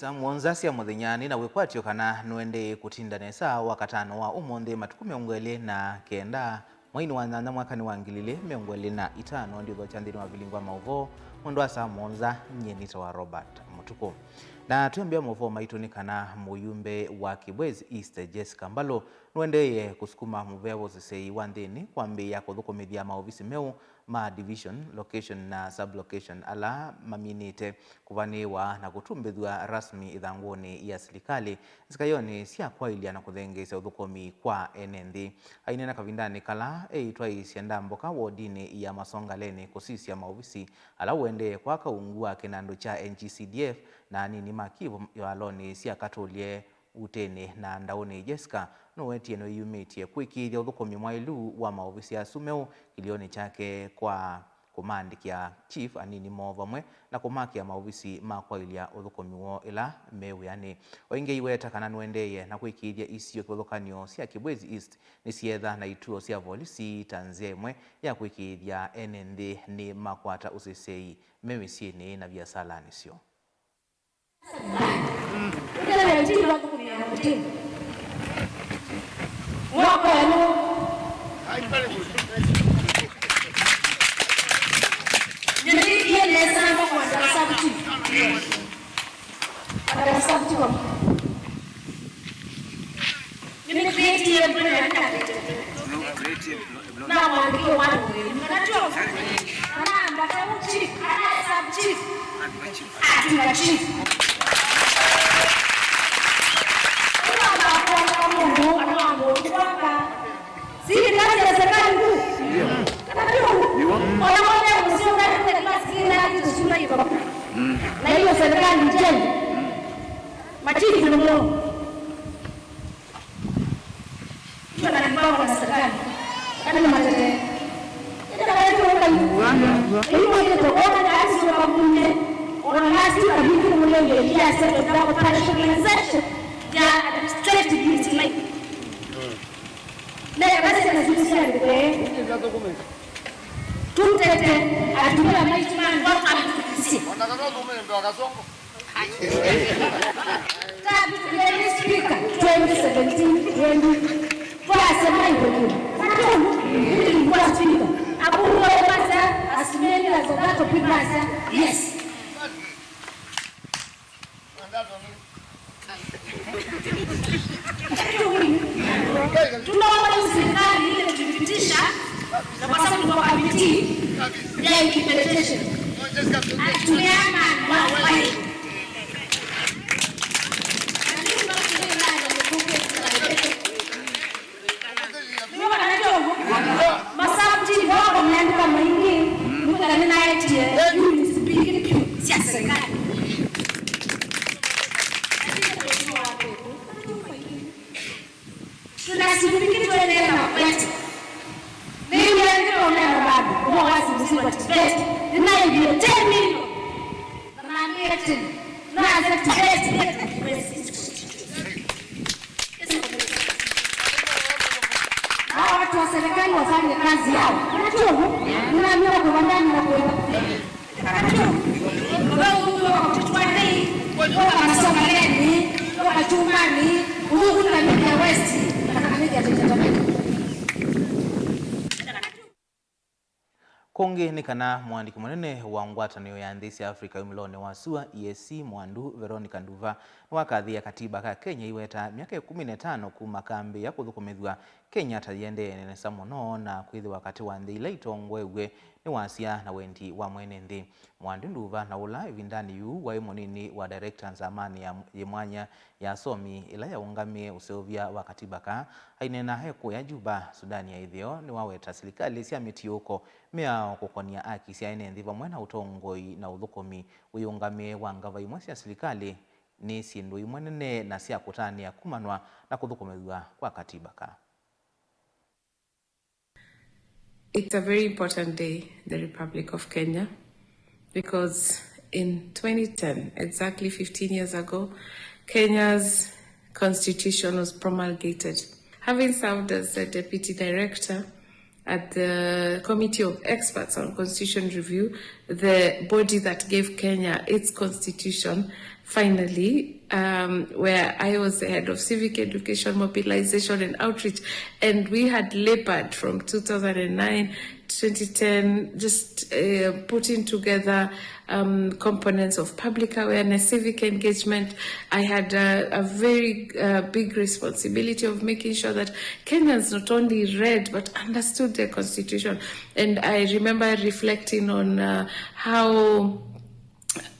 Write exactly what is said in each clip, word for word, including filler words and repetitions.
Saa mũonza sya mũthenya nĩ na wĩkwatyo kana nũendee kũtinda nesa Wakatano wa ũmũnthĩ, matukũ mĩongo ĩlĩ na kenda, mweinĩ wa nyanya, mwakanĩ wa ngili ilĩ mĩongo ĩlĩ na itano. Ndiũthokya nthĩnĩ wa vilingi wa maũvoo mwendo wa saa mũonza. Nyie nĩtawa Robert Mũtukũ. Na twĩambĩa maũvoo maitũ nĩ kana mũyumbe wa Kibwezi East, Jessica Mbalũ, nũendeeye kũsukuma mũvea wa ũseseĩ wa nthĩnĩ kwambĩĩa kũthũkũmĩthya maovisi meũ ma division, location na sub-location ala maminĩte kũvanĩĩwa na kũtumbĩthw'a rasmi ĩthangũnĩ ya silikalĩ, nzikayonĩ sya kwaĩlya na kũthengeesya ũthũkũmi kwa ene nthĩ. Aineena kavindanĩ kala eĩtwaĩĩsya ndambũka wodinĩ ya Masongaleni kũsisya maovisi ala ũendee kwaka ungu wa kĩnandũ kya N G C D F na anini ma Kivu ĩvalonĩ sya Katũlye, Utĩnĩ na Ndaũnĩ, Jessica nũwetie nĩwĩyumĩtye kũĩkĩĩthya ũthũkũmi mwaĩlu wa maovisi asu meũ kĩlĩonĩ kyake kwa kũmaandĩkĩa chief anini moo vamwe na kũmakĩa maovisi ma kwaĩlya ũthũkũmi woo ĩla me wĩanĩ. O ĩngĩ aiweta kana nũendeeye na kũĩkĩĩthya isio kĩvathũkany'o sya Kibwezi East nĩsyeetha na ituo sya volisi ta nzĩa ĩmwe ya kũĩkĩĩthya ene nthĩ nĩmakwata ũseseĩ me mĩsyĩnĩ na viasalanĩ syoo. Namwandĩkĩe mwana ũyũ, kana tyo? Kana ambata chief, kana sub chief, atw'ĩka chief. Ũyũ amba kũandĩka mũndũ, kana mũndũ kwamba. Si ni kazi ya serikali kuu? Kana tyo? Ona mwana mũsio ndani ya class kila kitu shule iko. Na hiyo serikali njema. Machifu ni Mungu. Iwe na mipango na serikali. Kana ni matete. Ita kana ni weka. Iwe ni to ona na asi wa bunge. Ona last week abingi mulenge ya second level parish organization ya administrative unit like. Na ya basi na zuri sana kwa. Tutete atumia maisha manu kwa kama tutisi. Tatu, Speaker, twenty seventeen, twenty. Twasema hivyo tu. Ndio, nilikuwa speaker. Abu Pastor, as many as that of Pastor. Yes. Tunaomba hii serikali ile tulipitisha na kwa sababu kwa committee ya implementation. Atumeana na wai. Nĩwona na kyovo masauti wako meandĩka maingĩ nĩkwĩthĩwa nĩnaetie units mbingĩ vyũ sya serikali. Tunasubiri tuendelee na kwetu. Nĩw'e nĩtũnena vandũ ũmwe wa simu sitwa Tibet nĩnaĩvie ten million. Na nĩnĩtĩ naaseti Tibet. Hawa watu wa serikali wafanye kazi yao. Unajua hivyo? Ninaambiwa kwa ndani na kwa Unajua? Kwa Masongaleni, kwa Chumbani, huku kuna Media West, na Media Taifa. Kũngĩ nĩ kana mũandĩki mũnene wa ngwatanĩo ya nthĩ sya Africa wĩmĩlonĩ wa sua, E A C, Mwandu Veronica Nduva, nĩwakathĩĩa katiba ka Kenya iweta myaka ĩkũmi na ĩtano kuma kambĩĩa kũthũkũmĩthw'a Kenya ta yĩendee nesa mũno na kwĩthĩwa katĩ wa nthĩ ila itongoew'e nĩ wasya na wendi wa mwene nthĩ. Mwandu Nduva, na ũla ĩvindanĩ yu waĩ mũnini wa director nzamanĩ ya yĩ mwanya ya asomi ĩla yaũngamĩe ũseũvya wa katiba kaa, aineena e kũya Juba, Sudan ya Ĩtheo, nĩwaweta silikalĩ sya mĩtiũko mĩao kũkonia aki sya ene nthĩ vamwe na ũtongoi na ũthũkũmi wĩũngamĩe wa ngava imwe sya silikalĩ nĩ syĩndũ imwe nene na sya kũtanĩa kumanwa na kũthũkũmĩthw'a kwa katiba kaa. It's a very important day in the Republic of Kenya because in twenty ten, exactly fifteen years ago, Kenya's constitution was promulgated. Having served as a deputy director at the Committee of Experts on Constitution Review, the body that gave Kenya its constitution, Finally, um, where I was the head of civic education, mobilization, and outreach, and we had labored from two thousand nine, twenty ten, just uh, putting together um, components of public awareness, civic engagement. I had a, a very uh, big responsibility of making sure that Kenyans not only read but understood the constitution. And I remember reflecting on uh, how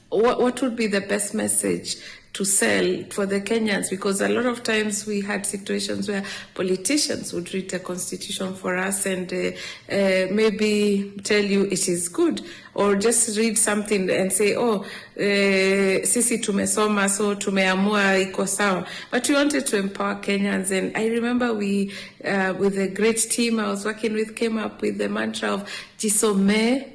what, what would be the best message to sell for the Kenyans, because a lot of times we had situations where politicians would read the constitution for us and uh, uh, maybe tell you it is good, or just read something and say, oh, uh, sisi tumesoma, so tumeamua iko sawa. But we wanted to empower Kenyans, and I remember we, uh, with a great team I was working with, came up with the mantra of jisomee,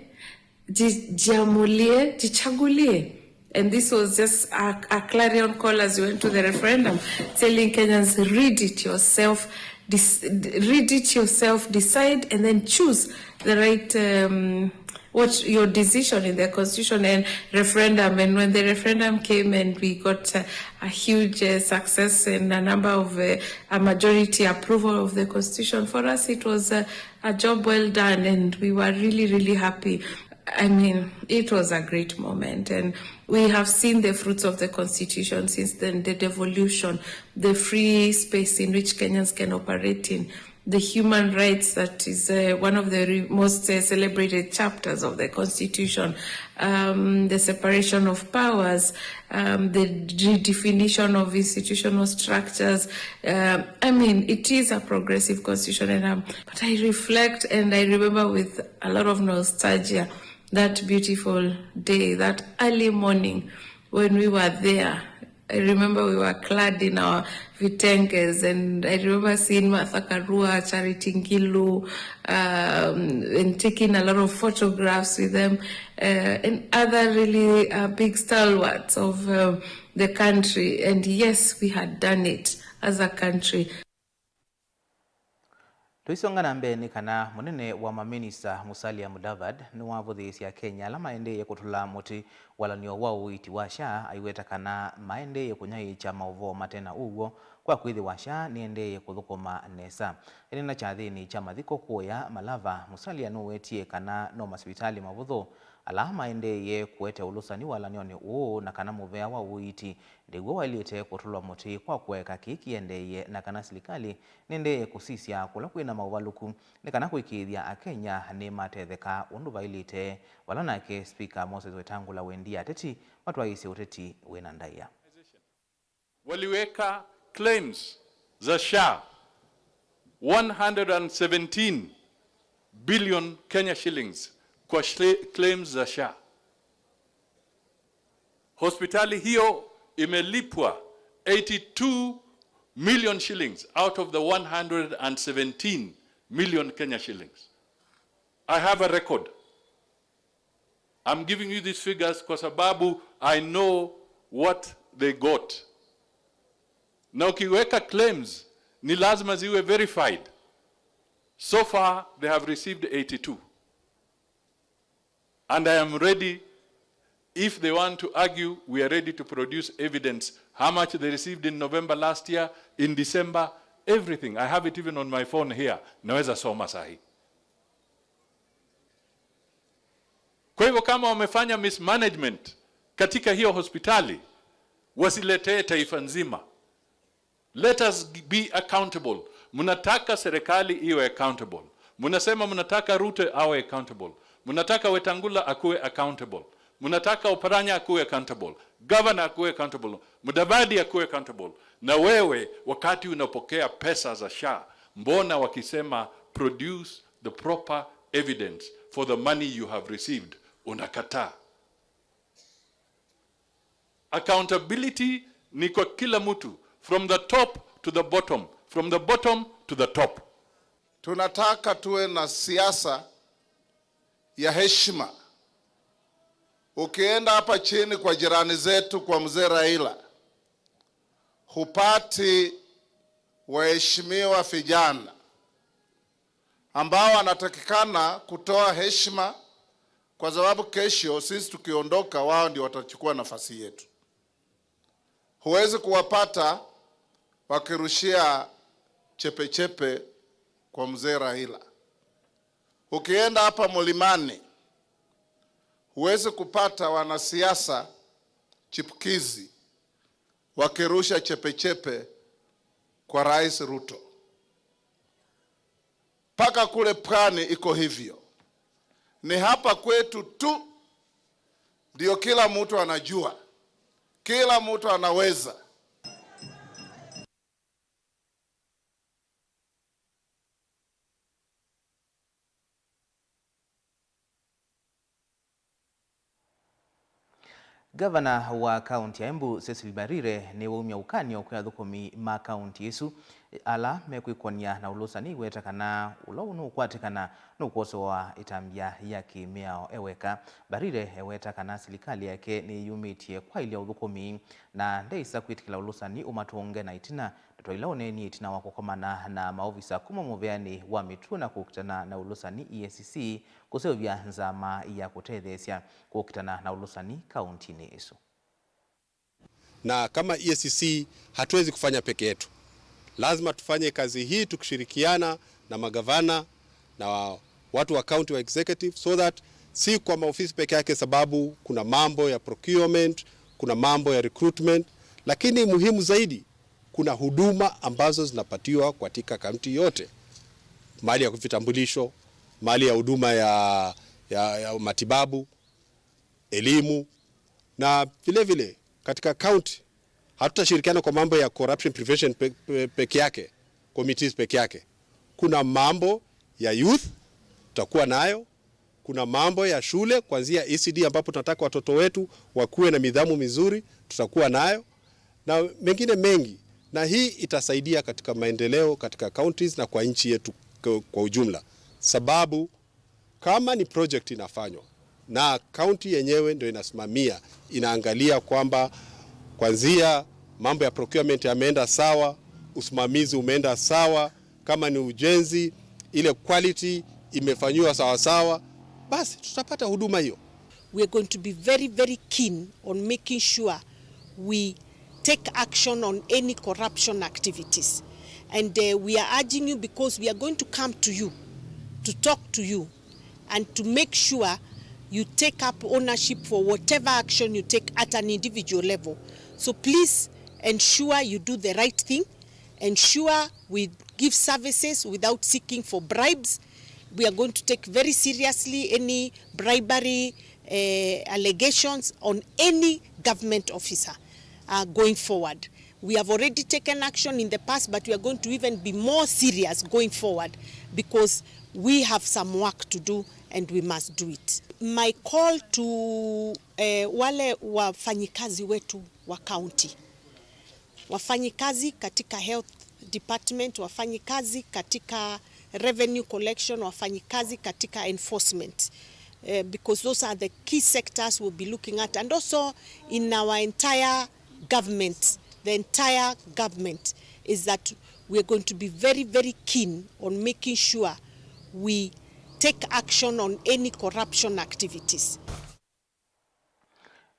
ji- jiamulie, jichagulie. And this was just a, a clarion call as we went to the referendum, telling Kenyans, read it yourself, dis- d- read it yourself, decide, and then choose the right, um, what your decision in the constitution and referendum. And when the referendum came and we got uh, a huge uh, success and a number of uh, a majority approval of the constitution, for us it was uh, a job well done, and we were really, really happy. I mean, it was a great moment, and we have seen the fruits of the constitution since then, the devolution, the free space in which Kenyans can operate in, the human rights that is uh, one of the re- most uh, celebrated chapters of the constitution, um, the separation of powers, um, the redefinition of institutional structures. Um, I mean, it is a progressive constitution, and um, but I reflect and I remember with a lot of nostalgia that beautiful day, that early morning when we were there. I remember we were clad in our vitenges, and I remember seeing Martha Karua, Charity Ngilu, um, and taking a lot of photographs with them, uh, and other really uh, big stalwarts of um, the country. And yes, we had done it as a country. Tũisonga na mbee nĩ kana mũnene wa maminista Musalia Mudavadi nĩwavũthĩĩsye Akenya ala maendeeye kũtũla mũtĩ walany'o wa ũiiti wa SHA, aiweta kana maendeeye kũnyaĩĩkya maũvoo mate na ũw'o kwa kwĩthĩwa SHA nĩendeeye kũthũkũma nesa. Eneena kyathĩnĩ kya mathiko kũũya Malava, Musalia nũwetie kana no masivitalĩ mavũthũ ala maendeeye kũete ũlũsani walany'onĩ ũũ, na kana mũvea wa ũiiti ndĩw'o waĩlĩte kũtũlwa mũtĩ kwa kũeka kĩĩ kĩendeeye, na kana silikalĩ nĩendeee kũsisya kũla kwĩ na maũvalũku nĩ kana kũĩkĩĩthya Akenya nĩmatetheka ũndũ vaĩlĩte, vala nake Spika Moses Wetangula wendia ateti matwaĩĩsye ũteti wĩ na ndaĩa. Waliweka claims za SHA, one hundred and seventeen billion Kenya shillings kwa shli- claims za SHA. Hospitali hiyo imelipwa eighty-two million shillings out of the one hundred and seventeen million Kenya shillings. I have a record. I'm giving you these figures kwa sababu I know what they got. Na ukiweka claims, ni lazima ziwe verified. So far, they have received eighty-two. And I am ready, if they want to argue, we are ready to produce evidence. How much they received in November last year, in December, everything. I have it even on my phone here. Naweza soma sahi. Kwa hivyo kama wamefanya mismanagement katika hiyo hospitali, wasiletee taifa nzima. Let us be accountable. Mnataka serikali iwe accountable. Mnasema mnataka Ruto awe accountable. Mnataka Wetangula akuwe accountable. Mnataka Oparanya akuwe accountable. Governor akuwe accountable. Mudavadi akuwe accountable. Na wewe, wakati unapokea pesa za SHA, mbona wakisema produce the proper evidence for the money you have received, unakataa? Accountability ni kwa kila mtu, from the top to the bottom, from the bottom to the top. Tunataka tuwe na siasa ya heshima. Ukienda hapa chini kwa jirani zetu, kwa mzee Raila, hupati waheshimiwa vijana ambao wanatakikana kutoa heshima, kwa sababu kesho sisi tukiondoka, wao ndio watachukua nafasi yetu. Huwezi kuwapata wakirushia chepechepe kwa mzee Raila. Ukienda hapa Mlimani, huwezi kupata wanasiasa chipukizi wakirusha chepechepe kwa Rais Ruto. Mpaka kule pwani iko hivyo. Ni hapa kwetu tu ndio kila mtu anajua, kila mtu anaweza. Ngavana wa kaunti ya Embu, Cecily Mbarire, nĩwaumya ũkany'o kwĩ athũkũmi ma kaunti ĩsu ala mekwĩkũanĩa na ũlũsani, iweta kana ũla ũnũkwatĩkana nũkwosewa ĩtambya ya kĩmĩao e weka. Mbarire eweta kana silikalĩ yake nĩyumĩtye kwaĩlya ũthũkũmi na ndeĩsa kwĩtĩkĩla ũlũsani ũmatũnge na ĩtina. Ndeto ila ũneenie ĩtina wa kũkomana na maovisa kuma mũveanĩ wa mĩtuo na kũkitana na ũlũsani, E A C C, kũseũvya nzama ya kũtetheesya kũkitana na ũlũsani kauntinĩ ĩsu. Na kama E A C C, hatuwezi kufanya peke yetu. Lazima tufanye kazi hii tukishirikiana na magavana na watu wa county wa executive, so that si kwa maofisi peke yake, sababu kuna mambo ya procurement, kuna mambo ya recruitment, lakini muhimu zaidi, kuna huduma ambazo zinapatiwa katika kaunti yote, mali ya vitambulisho, mali ya huduma ya, ya, ya matibabu, elimu, na vile vile katika county hatutashirikiana kwa mambo ya corruption prevention pe-, pe-, peke yake, committees peke yake. Kuna mambo ya youth tutakuwa nayo, kuna mambo ya shule kuanzia E C D ambapo tunataka watoto wetu wakuwe na nidhamu mizuri, tutakuwa nayo, na mengine mengi, na hii itasaidia katika maendeleo katika counties na kwa nchi yetu kwa, kwa ujumla, sababu kama ni project inafanywa na county yenyewe ndio inasimamia, inaangalia kwamba kwanzia mambo ya procurement yameenda sawa, usimamizi umeenda sawa, kama ni ujenzi, ile quality imefanyiwa sawa sawa, basi tutapata huduma hiyo. We are going to be very, very keen on making sure we take action on any corruption activities. And, uh, we are urging you, because we are going to come to you to talk to you and to make sure you take up ownership for whatever action you take at an individual level. So please ensure you do the right thing, ensure we give services without seeking for bribes. We are going to take very seriously any bribery, eh, allegations on any government officer, uh, going forward. We have already taken action in the past, but we are going to even be more serious going forward, because we have some work to do and we must do it. My call to, eh, wale wafanyikazi wetu wa county, wafanyikazi katika health department, wafanyikazi katika revenue collection, wafanyikazi katika enforcement, eh, because those are the key sectors we'll be looking at, and also in our entire government, the entire government, is that we are going to be very, very keen on making sure we take action on any corruption activities.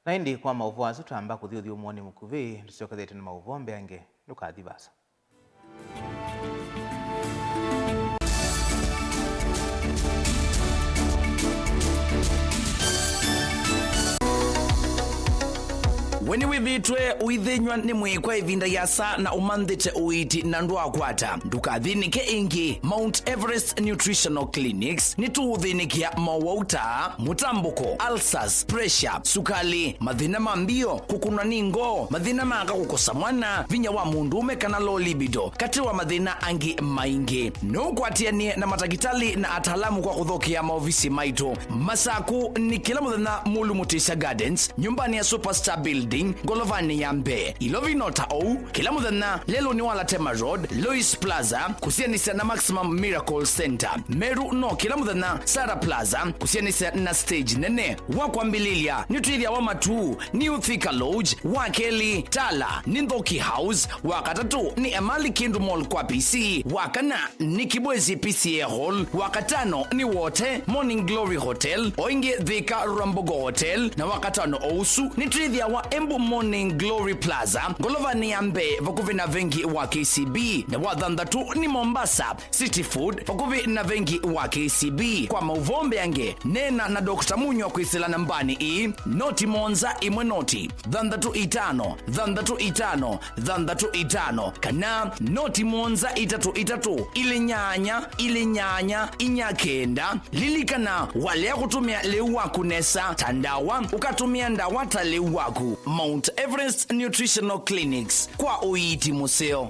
Na ĩndĩ kwa maũvoo asu twamba kũthi ũthyũmũonĩ mũkuvĩ, tũsyokethete na maũvoo mbeange, ndũkathi vaasa. We nĩwĩthĩĩtwe ũithĩnyw'a nĩ mwĩĩ kwa ĩvinda yĩasa na ũmanthĩte ũiiti na ndwaakwata? Ndũkathĩnĩke ĩngĩ. Mount Everest Nutritional Clinics nĩtũũthĩnĩkĩa mowau ta mũtambũko, ulcers, pressure, sukalĩ, mathĩna ma mbio, kũkũnwa nĩ ngoo, mathĩna ma aka kũkosa mwana, vinya wa mũndũũme kana low libido, katĩ wa mathĩna angĩ maingĩ. No ũkwatĩanĩe na matakĩtalĩ na ataalamu kwa kũthokea maovisi maitũ. Masaku nĩ kĩla mũthenya Mulu Mutisya Gardens, nyũmbanĩ ya Superstar Building, ngolovanĩ ya mbee. Ilovi no ta ũu, kĩla mũthenya lelũnĩ wa Latema Road, Lois Plaza, kũsianĩsya na Maximum Miracle Center. Meru no kĩla mũthenya Sarah Plaza, kũsianĩsya na stage nene. Wa kwambĩlĩlya, nĩtwĩthĩawa Matuu, New Thika Lodge, wa kelĩ, Tala, nĩ Nthoki House, wa katatũ, nĩ Emali Kindu Mall kwa P C, wa kana, nĩ Kibwezi P C A Hall, wa katano, nĩ Wote, Morning Glory Hotel, o ĩngĩ Thika Rwambogo Hotel, na wa katano o ũsu, nĩtwĩthĩawa Embu Morning Glory Plaza, ngolovanĩ ya mbee vakuvĩ na vengi wa K C B, na wa thanthatũ nĩ Mombasa City Food, vakuvĩ na vengi wa K C B. Kwa maũvoo mbeange, neena na Doctor Munywa kwĩsĩla nambanĩ ĩĩ, noti mũonza ĩmwe noti, thanthatũ itano, thanthatũ itano, thanthatũ itano, kana noti mũonza itatũ itatũ, ilĩ nyanya, ilĩ nyanya, inya kenda. Lilikana, walea kũtũmĩa lĩu waku nesa ta ndawa, ũkatũmĩa ndawa ta lĩu waku. Mount Everest Nutritional Clinics, kwa ũiiti mũseo.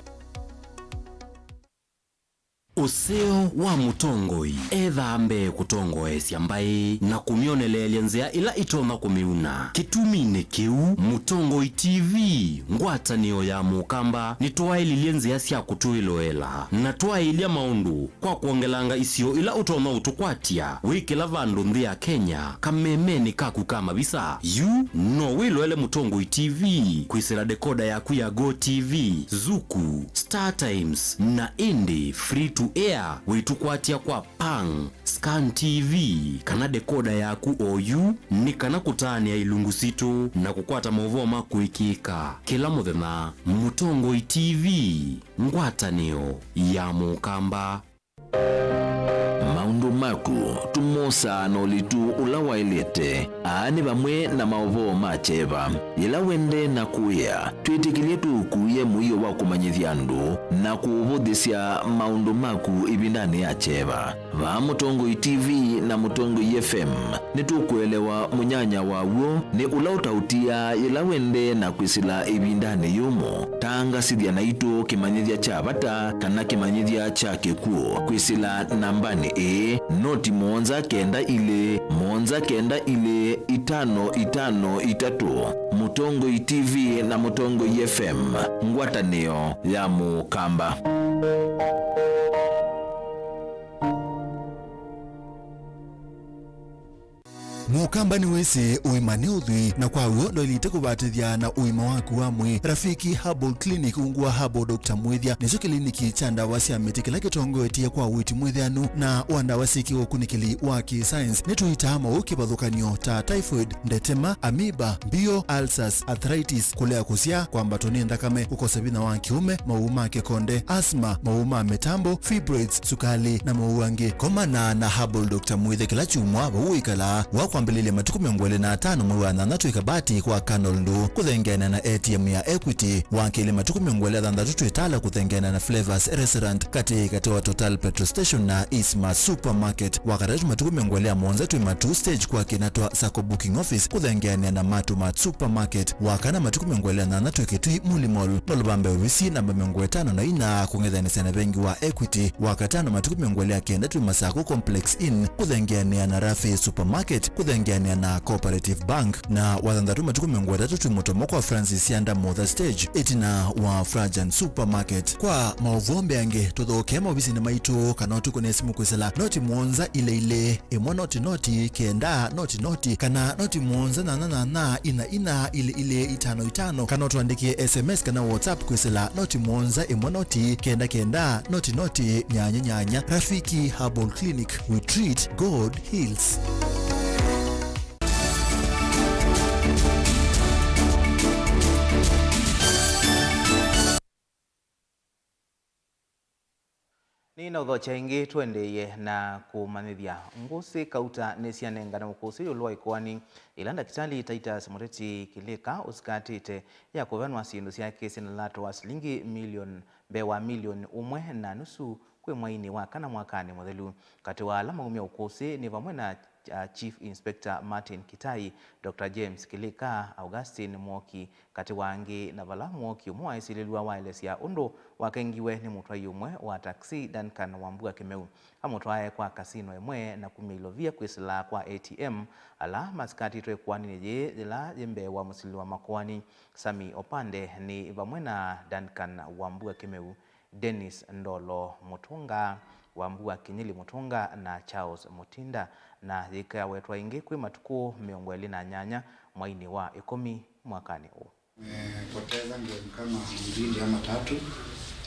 Ũseo wa mũtongoi ethaa mbee kũtongoesya mbaĩ na kũmyoneleelya nzĩa ila itonya kũmĩuna. Kĩtuminĩ kĩu, Mũtongoi T V, ngwatanĩo ya Mũkamba, nĩtwaĩlilye nzĩa sya kũtwĩloela na twaĩlya maũndũ kwa kwongelanga isio ila ũtonya ũtũkwatya wĩ kĩla vandũ nthĩ ya Kenya kamemenĩ kaku ka mavisa. Yu no wĩloele Mũtongoi T V kwĩsĩla dekoda yaku ya Go T V, Zuku, Star Times, na ĩndĩ free to air wĩtũkwatya kwa Pang, Scan T V, kana dekoda yaku oyu, nĩ kana kũtaanĩa ilungu sitũ na kũkwata maũvoo ma kũĩkĩĩka kĩla mũthenya. Mũtongoi T V, ngwatanĩo ya Mũkamba. Maũndũ maku tũmosaa na ũlitu ũla waĩlĩte. Aa nĩ vamwe na maũvoo ma kyeva. Yĩla wendee na kũĩa, twĩtĩkĩlye tũũkuĩe mũio wa kũmanyĩthya andũ na kũũvũthĩsya maũndũ maku ĩvindanĩ ya kyeva. Vaa Mũtongoi T V na Mũtongoi F M, nĩtũkũelewa mũnyanya wa w'o nĩ ũla ũtaũtiaa yĩla wendee na kwĩsĩla ĩvindanĩ yũmũ. Tangasĩthya naitũ kĩmanyĩthya kya vata kana kĩmanyĩthya kya kĩkw'ũ kwĩsĩla nambanĩ ĩĩ, noti mũonza kenda ilĩ, mũonza kenda ilĩ, itano itano itatũ. Mũtongoi T V na Mũtongoi F M, ngwatanĩo ya Mũkamba. Mũkamba nĩwĩsĩ ũima nĩ ũthwii, na kwa w'o ndwaĩlĩte kũvatĩthya na ũima waku wa mwĩĩ. Rafiki Herbal Clinic, ungu wa Herbal Doctor Mwĩthya, nĩkyo kĩliniki kya ndawa sya mĩtĩ kĩla kĩtongoetye kwa ũiiti mwĩthĩanu na wa ndawa syĩkĩwe ũkunĩkĩli wa kĩ-science. Nĩtũitaa maũũ kĩvathũkany'o ta typhoid, ndetema, amoeba, mbio, ulcers, arthritis, kũlea kũsyaa, kwambatwa nĩ nthakame, kũkosa vinya wa kĩũme, maũũ ma kĩkonde, asthma, maũũ ma mĩtambo, fibroids, sukali, na maũũ angĩ. Komana na Herbal Doctor Mwĩthya kĩla kyumwa vau ũikalaa, wa kwambĩlĩlya matukũ mĩongo ĩlĩ na atano mwei wa thanthatũ ĩkabati kwa Colonel Ndũ kũthengeana na A T M ya Equity, wa kelĩ matukũ mĩongo ĩlĩ na thanthatũ twĩ Tala kũthengeana na Flavors Restaurant katĩ katĩ wa Total Petrol Station na Isma Supermarket, wa katatũ matukũ mĩongo ĩlĩ na mũonza twĩ Matuu Stage kwa kĩna twa Sacco Booking Office kũthengeanĩa na Matumart Supermarket, wa kana matukũ mĩongo ĩlĩ na nyanya twĩ Kĩtui Muli Mall, Mall va mbee ovisi namba mĩongo ĩtano na inya kũng'ethanĩsya na vengi wa Equity, wa katano matukũ mĩongo ĩlĩ na kenda twĩ Masako Complex Inn kũthengeanĩa na Rafi Supermarket kũthengeanĩa na Cooperative Bank, na wa thanthatũ matukũ mĩongo ĩtatũ twĩ Mũtomo kwa Francis Sianda Motha Stage ĩtina wa Frajan Supermarket. Kwa maũvoo mbeange, tũthokee maovisinĩ maitũ kana ũtũkũne simũ kwĩsĩla noti mũonza ilĩ ilĩ, ĩmwe noti noti, kenda noti noti, kana noti mũonza nyanya nyanya, ina ina, ilĩ ilĩ, itano itano, kana ũtũandĩkĩe S M S kana WhatsApp kwĩsĩla noti mũonza ĩmwe noti, kenda kenda, noti noti, nyanya nyanya. Rafiki Herbal Clinic, we treat, God heals. Nĩnaũthokya ĩngĩ, tũendeeye na kũmanyĩthya. Ngũsĩ kauta nĩsyanengane ũkũsĩ ĩũlũ wa ĩkoani ĩla ndakĩtalĩ Titus Mũteti Kĩlĩka ũsikatĩte ya kũvenwa syĩndũ syake syĩ na lato wa silingi milioni, mbee wa milioni ũmwe na nusu kwĩ mwainĩ wa kana mwakanĩ mũthelu. Katĩ wa ala maumya ũkũsĩ nĩ vamwe na, uh, Chief Inspector Martin Kitai, Doctor James Kĩlĩka, Augustine Mwoki, katĩ wa angĩ, na vala Mwoki ũmwe waĩsilĩlw'a waelesya ũndũ wakengiwe nĩ mũtwai ũmwe wa taxi, Duncan Wambua Kĩmeu, amũtwae kwa kasino ĩmwe na kumya ilovia kwĩsĩla kwa A T M ala masikatĩtwe ĩkoaninĩ yĩĩ yĩla yĩ mbee wa mũsilĩlo wa makoani. Sami Opande nĩ vamwe na Duncan Wambua Kĩmeu, Dennis Ndolo Mũtũnga, Wambua Kĩnyĩli Mũtũnga na Charles Mũtinda, na yĩkawetwa ĩngĩ kwĩ matukũ mĩongo ĩlĩ na nyanya mwainĩ wa ĩkũmi mwakanĩ ũũ. Amepoteza game kama mbili ama tatu,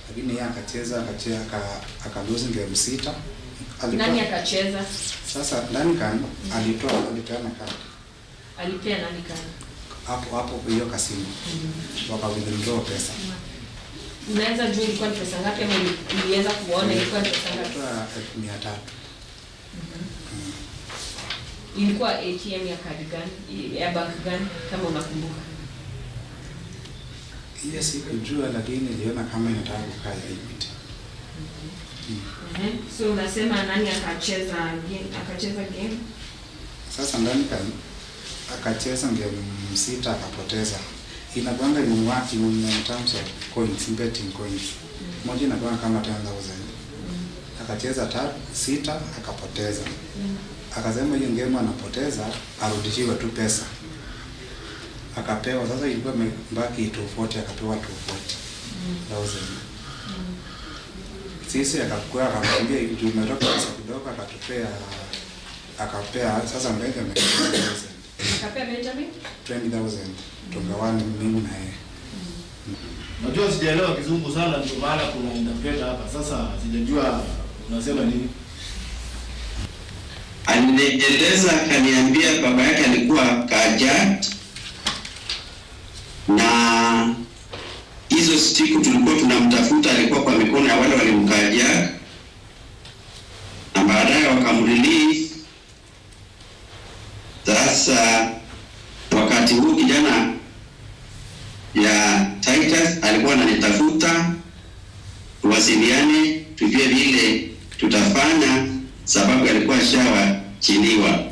lakini yeye akacheza, akacheza, aka, aka lose game sita. Alitoa. Nani akacheza? Sasa Duncan alitoa, alipeana kadi. Alipea nani kadi? Hapo hapo kwa hiyo kasino. Waka withdraw pesa. Unaweza jua ilikuwa ni pesa ngapi ama uli- uliweza kuona ilikuwa ni pesa ngapi? Kwa elfu mia tatu. Ilikuwa A T M ya kadi gani? Ya bank gani kama unakumbuka? Hiyo sikujua, lakini niliona kama inataka kukaa hivi. Ehe. So unasema nani akacheza game, akacheza game? Sasa ndani ka akacheza game sita akapoteza. Inakuanga in, wa- in, in terms of coins, betting coins. Moja inakuanga kama ten thousand. Akacheza ta sita akapoteza. Akasema hiyo game anapoteza arudishiwe tu pesa. Akapewa, sasa ilikuwa imebaki two forty, akapewa two forty thousand. Sisi akakuwa akamwambia juu umetoka pesa kidogo, akatupea akapea sasa Benjamin twenty thousand. Akapea Benjamin? Twenty thousand. Tugawane mimi na yeye. Najua sijaelewa kizungu sana, ndio maana kuna interpreter hapa. Sasa sijajua unasema nini. Alinieleza, akaniambia baba yake alikuwa carjacked, na hizo siku tulikuwa tunamtafuta, alikuwa kwa mikono ya wale walimcarjack, na baadaye wakamrelease. Sasa wakati huu kijana ya Titus alikuwa ananitafuta, tuwasiliane, tujue vile tutafanya, sababu alikuwa ashawachiliwa.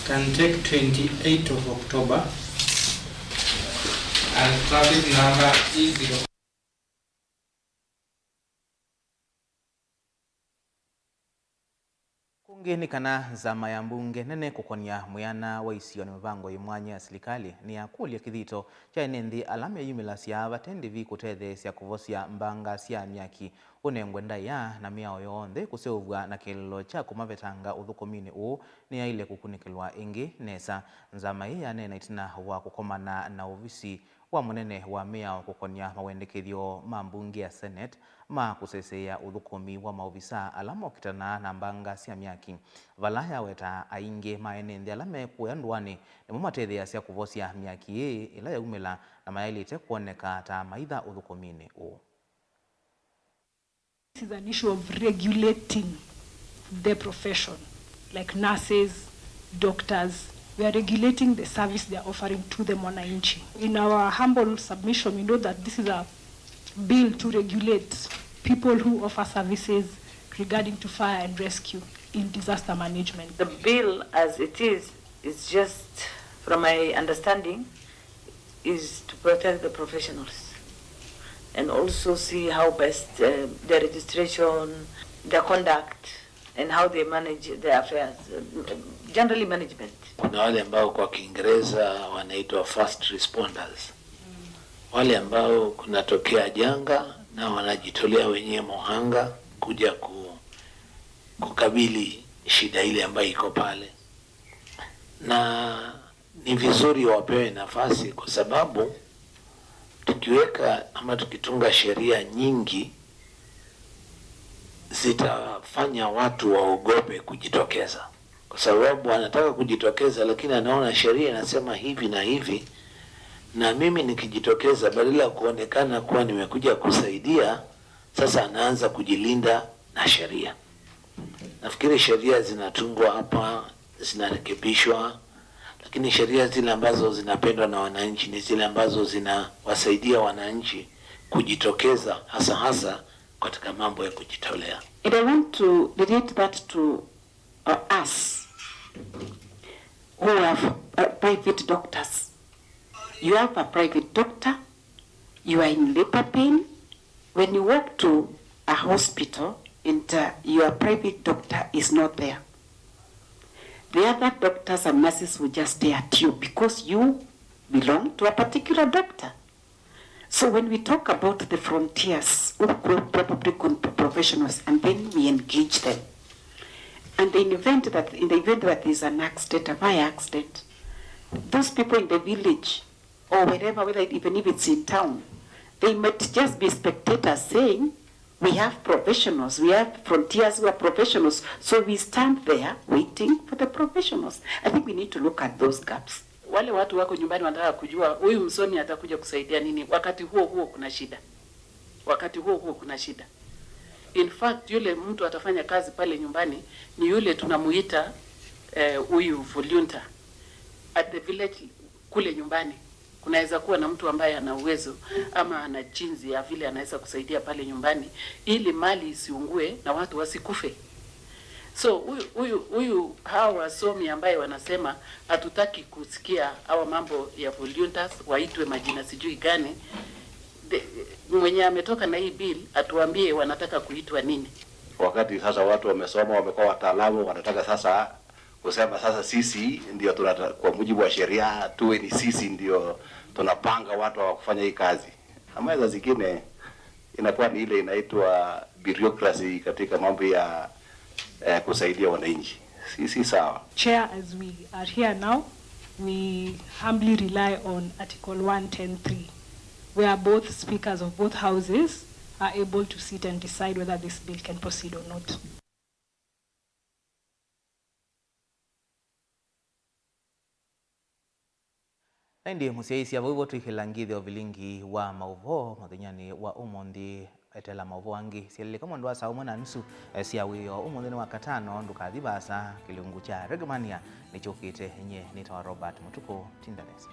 Can take twenty-eight of October and traffic number E zero. Kũngĩ nĩ kana nzama ya mbunge nene kũkonya mwĩana wa isio na mĩvango yĩ mwanya ya silikalĩ nĩyakũlya kĩthito kya ene nthĩ ala meyumĩlasya vate ndĩvi kũtetheesya kũvosya mbanga sya myaki, ũnengwe ndaĩa na mĩao yonthe kũseũvw'a na kĩeleelo kya kũmavetanga ũthũkũminĩ ũũ nĩyaĩle kũkunĩkĩlwa ĩngĩ nesa. Nzama ĩĩ yaneena ĩtina wa kũkomana na ovisi wa mũnene wa mĩao kũkonya mawendekethyo ma mbunge ya Senate ma kũseseea ũthũkũmi wa maovisaa ala mokĩtanaa na mbanga sya myaki, vala yaweta aingĩ ma ene nthĩ ala me kũya ndũanĩ nĩmo matetheeasya kũvosya myaki ĩĩ ĩla yaumĩla na mayaĩlĩte kwoneka ta maitha ũthũkũminĩ ũũ. This is an issue of regulating the profession, like nurses, doctors. We are regulating the service they are offering to the mwananchi. In our humble submission, we know that this is a bill to regulate people who offer services regarding to fire and rescue in disaster management. The bill as it is, is just, from my understanding, is to protect the professionals and also see how best uh, their registration, their conduct, and how they manage their affairs, uh, generally management. Kuna wale ambao kwa Kiingereza wanaitwa first responders, wale ambao kunatokea janga na wanajitolea wenyewe muhanga kuja ku, kukabili shida ile ambayo iko pale, na ni vizuri wapewe nafasi, kwa sababu tukiweka ama tukitunga sheria nyingi zitafanya watu waogope kujitokeza, kwa sababu anataka kujitokeza, lakini anaona sheria inasema hivi na hivi, na mimi nikijitokeza, badala ya kuonekana kuwa nimekuja kusaidia, sasa anaanza kujilinda na sheria. Nafikiri sheria zinatungwa hapa, zinarekebishwa, lakini sheria zile ambazo zinapendwa na wananchi ni zile ambazo zinawasaidia wananchi kujitokeza, hasa hasa katika mambo ya kujitolea. And I want to relate that to uh, us who have uh, private doctors. You have a private doctor, you are in labor pain. When you walk to a hospital and uh, your private doctor is not there, the other doctors and nurses will just stare at you because you belong to a particular doctor. So when we talk about the frontiers, who could probably could be professionals, and then we engage them. And in the event that in the event that there is an accident, a fire accident, those people in the village or wherever, whether even if it's in town, they might just be spectators saying, "We have professionals, we have frontiers who are professionals, so we stand there waiting for the professionals." I think we need to look at those gaps. Wale watu wako nyumbani wanataka kujua huyu msomi atakuja kusaidia nini. Wakati huo huo kuna shida. Wakati huo huo kuna shida. In fact, yule mtu atafanya kazi pale nyumbani ni yule tunamuita, eh, huyu volunteer at the village. Kule nyumbani kunaweza kuwa na mtu ambaye ana uwezo ama ana jinsi ya vile anaweza kusaidia pale nyumbani ili mali isiungue na watu wasikufe. So huyu huyu huyu, hawa wasomi ambaye wanasema hatutaki kusikia hawa mambo ya volunteers waitwe majina sijui gani, the, mwenye ametoka na hii bill atuambie wanataka kuitwa nini. Wakati sasa watu wamesoma, wamekuwa wataalamu, wanataka sasa kusema sasa sisi ndio tunata, kwa mujibu wa sheria tuwe ni sisi ndio tunapanga watu wa kufanya hii kazi. Ama saa zingine inakuwa ni ile inaitwa bureaucracy katika mambo ya, eh, kusaidia wananchi. Si, si sawa. Chair, as we are here now, we humbly rely on Article one ten three, where both speakers of both houses are able to sit and decide whether this bill can proceed or not. Na ĩndĩ mũsyaĩĩsya, vau vo twĩkĩla ngĩthyo vilingi wa maũvoo mũthenyanĩ wa ũmũnthĩ. Eteela maũvoo angĩ syelelĩka mwendo wa saa ũmwe na nusu, eh, sya wĩoo ũmũnthĩ nĩ wa katano. Ndũkathi vaasa, kĩlungu kya Reggae Mania nĩkyũkĩte. Nyie nĩtawa Robert Mũtukũ. Tinda nesa.